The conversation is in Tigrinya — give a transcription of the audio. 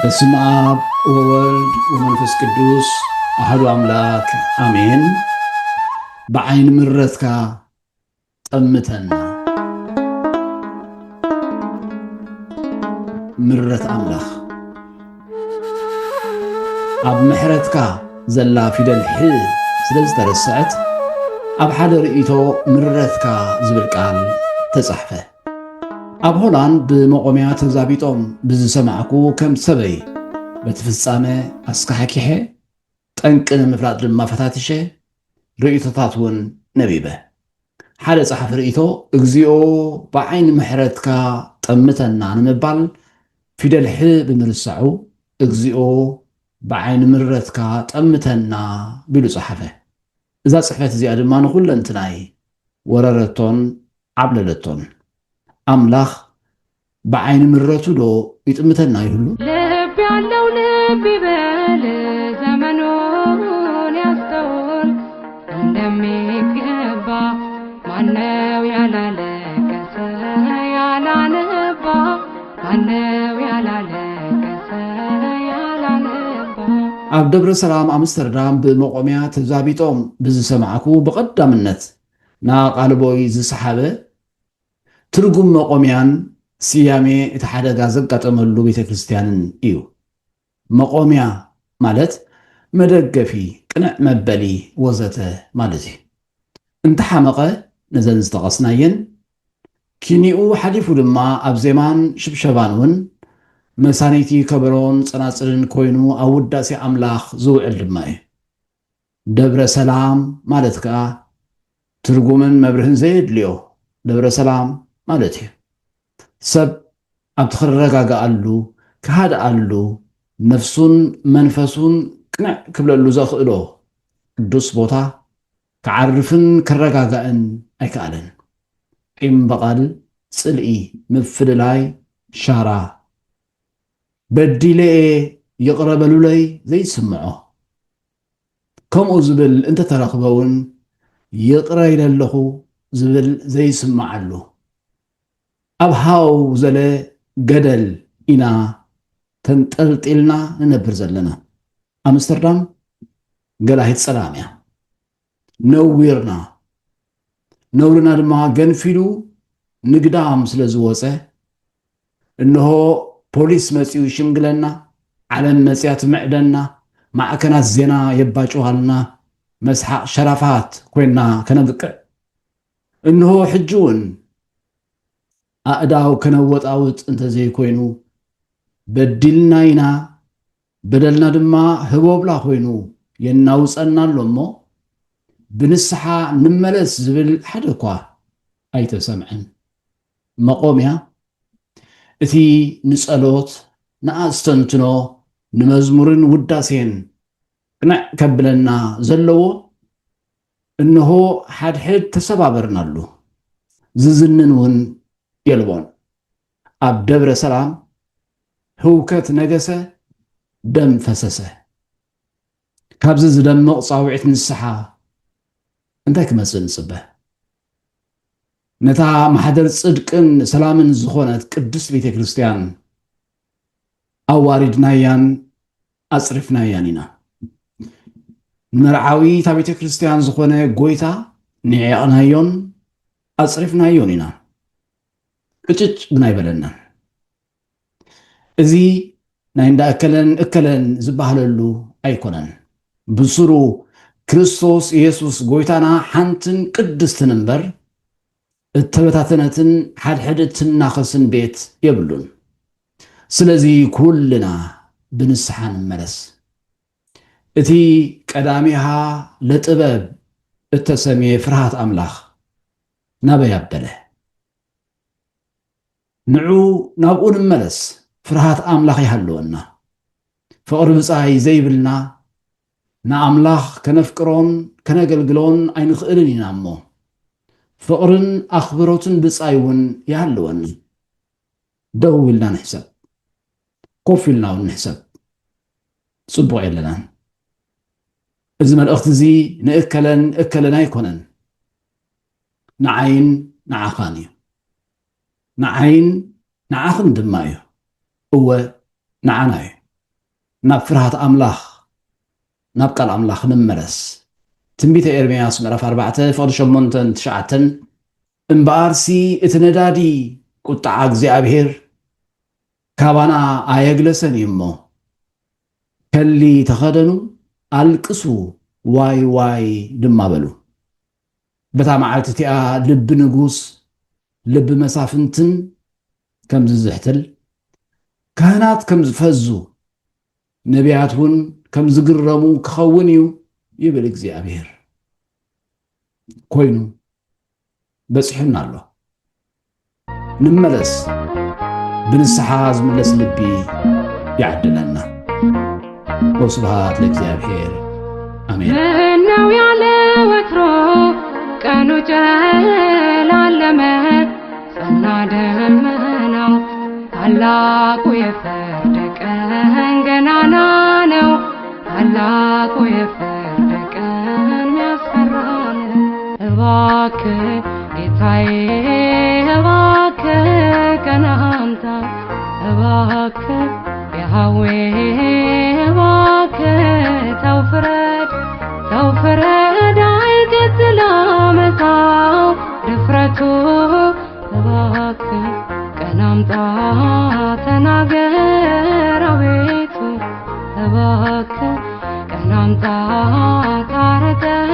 በስመ አብ ወወልድ ወመንፈስ ቅዱስ አሐዱ አምላክ አሜን። ብዓይኒ ምረትካ ጠምተና። ምረት ኣምላኽ ኣብ ምሕረትካ ዘላ ፊደል ሕ ስለ ዝተረስዐት፣ ኣብ ሓደ ርእይቶ ምረትካ ዝብል ቃል ተጻሕፈ። ኣብ ሆላንድ ብመቖምያ ተዛቢጦም ብዝሰማዕኩ፣ ከም ሰበይ በቲ ፍጻመ ኣስካሕኪሐ፣ ጠንቂ ንምፍላጥ ድማ ፈታቲሸ፣ ርእይቶታት እውን ነቢበ። ሓደ ጸሓፊ ርእይቶ፣ "እግዚኣብሔር ብዓይኒ ምሕረትካ ጠምተና" ንምባል ፊደል ሕ ብምርሳዑ፣ "እግዚኣብሔር ብዓይኒ ምሕረትካ ጠምተና" ቢሉ ጸሓፈ። እዛ ጽሕፈት እዚኣ ድማ ንኹለንትናይ ወረረቶን ዓብለለቶን። ኣምላኽ ብዓይኒ ምሕረቱ ዶ ይጥምተና ይህሉ? ልብ ያለው ልብ ይበል፣ ዘመኑን ያስተውል እንደሚገባ። ማነው ያላለቀሰ ያላነባ? ማነው ያላለቀሰ ያላነባ? ኣብ ደብረ ሰላም ኣምስተርዳም ብመቖምያ ተዛቢጦም ብዝሰማዕኩ፣ ብቐዳምነት ንኣቓልቦይ ዝሰሓበ ትርጉም መቖምያን ስያሜ እቲ ሓደጋ ዘጋጠመሉ ቤተ ክርስቲያንን እዩ። መቖምያ ማለት መደገፊ፣ ቅንዕ መበሊ ወዘተ ማለት እዩ። እንተሓመቐ ነዘን ዝጠቐስናየን፣ ኪኒኡ ሓሊፉ ድማ ኣብ ዜማን ሽብሸባን እውን መሳኒቲ ከበሮን ጸናጽልን ኮይኑ ኣብ ውዳሴ ኣምላኽ ዝውዕል ድማ እዩ። ደብረ ሰላም ማለት ከኣ ትርጉምን መብርህን ዘየድልዮ ደብረ ሰላም ማለት እዩ። ሰብ ኣብቲ ክረጋግኣሉ፣ ክሃድኣሉ፣ ነፍሱን መንፈሱን ቅንዕ ክብለሉ ዘኽእሎ ቅዱስ ቦታ ክዓርፍን ክረጋጋእን ኣይከኣለን። ቂም በቐል፣ ጽልኢ፣ ምፍልላይ፣ ሻራ፣ በዲለ'የ ይቕረ በሉለይ ዘይስምዖ፣ ከምኡ ዝብል እንተተረኽበ እውን ይቕረ ኢለ ኣለኹ ዝብል ዘይስምዓሉ፣ ኣብ ሃው ዘለ ገደል ኢና ተንጠልጢልና ንነብር ዘለና። ኣምስተርዳም ገላሂት ጸላም እያ። ነዊርና፣ ነውርና ድማ ገንፊሉ ንግዳም ስለ ዝወጸ፣ እንሆ ፖሊስ መጺኡ ይሽምግለና፣ ዓለም መጺኣ ትምዕደና፣ ማዕከናት ዜና የባጭዋልና፣ መስሓቕ ሸራፋት ኮይና ከነብቅዕ። እንሆ ሕጂ እውን ኣእዳው ከነወጣውጥ እንተዘይኮይኑ፣ በዲልና ኢና፣ በደልና ድማ ህቦብላ ኮይኑ የናውጸና ኣሎ እሞ፣ ብንስሓ ንመለስ ዝብል ሓደ እኳ ኣይተሰምዐን። መቖምያ፣ እቲ ንጸሎት፣ ንኣስተንትኖ፣ ንመዝሙርን ውዳሴን ቅንዕ ከብለና ዘለዎ፣ እንሆ ሓድሕድ ተሰባበርናሉ፣ ዝዝንን እውን የልቦን። ኣብ ደብረ ሰላም ህውከት ነገሰ፣ ደም ፈሰሰ። ካብዚ ዝደምቕ ጻውዒት ንስሓ እንታይ ክመጽእ ንጽበ? ነታ ማሕደር ጽድቅን ሰላምን ዝኾነት ቅድስት ቤተ ክርስቲያን ኣዋሪድናያን ኣጽሪፍናያን ኢና። ንመርዓዊ እታ ቤተ ክርስቲያን ዝኾነ ጎይታ ንዒቕናዮን ኣጽሪፍናዮን ኢና። ቅጭጭ ግን ኣይበለናን። እዚ ናይ እንዳ እከለን እከለን ዝበሃለሉ ኣይኮነን። ብስሩ ክርስቶስ ኢየሱስ ጎይታና ሓንትን ቅድስትን እምበር፣ እተበታተነትን ሓድሕድ እትናኸስን ቤት የብሉን። ስለዚ ኩልና ብንስሓ ንመለስ። እቲ ቀዳሚሃ ለጥበብ እተሰምየ ፍርሃት ኣምላኽ ናበይ ኣበለ? ንዑ ናብኡ ንመለስ፣ ፍርሃት ኣምላኽ ይሃልወና። ፍቕሪ ብጻይ ዘይብልና፣ ንኣምላኽ ከነፍቅሮን ከነገልግሎን ኣይንኽእልን ኢና እሞ፣ ፍቕርን ኣኽብሮትን ብጻይ እውን ይሃልወና። ደው ኢልና ንሕሰብ፣ ኮፍ ኢልና እውን ንሕሰብ። ጽቡቕ የለናን። እዚ መልእኽቲ እዚ ንእከለን እከለን ኣይኮነን፣ ንዓይን ንዓኻን እዩ። ንዓይን ንዓኽን ድማ እዩ። እወ፣ ንዓና እዩ። ናብ ፍርሃት ኣምላኽ፣ ናብ ቃል ኣምላኽ ንመለስ። ትንቢተ ኤርምያስ ምዕራፍ ኣርባዕተ ፍቕዲ ሸሞንተን ትሽዓተን፣ እምበኣርሲ እቲ ነዳዲ ቁጥዓ እግዚኣብሔር ካባና ኣየግለሰን እዩ እሞ፣ ከሊ ተኸደኑ፣ ኣልቅሱ፣ ዋይ ዋይ ድማ በሉ። በታ መዓልቲ እቲኣ ልቢ ንጉስ፣ ልቢ መሳፍንትን ከም ዝዝሕትል፣ ካህናት ከም ዝፈዙ፣ ነቢያት እውን ከም ዝግረሙ ክኸውን እዩ ይብል እግዚኣብሔር። ኮይኑ በጺሑና ኣሎ። ንመለስ፣ ብንስሓ ዝምለስ ልቢ ይዓድለና። ወስብሃት ለእግዚኣብሔር። ኣሜን። ምነው ያለ ወትሮ ቀኑ ጨላለመ፣ ጸና ደመናው፣ ታላቁ የፍርድ ቀን ገናና ነው። ታላቁ የፍርድ ቀን የሚያስፈራ ነው። እባክህ ጌታዬ፣ እባክህ ቀን አምጣ፣ እባክህ ያህዌ፣ እባክህ ተው ፍረድ፣ ተው ፍረድ፣ አይቀጥል አመፃው ድፍረቱ። እባክህ ቀን አምጣ፣ ተናገር አቤቱ፣ እባክህ ቀን አምጣ፣ ታረቀን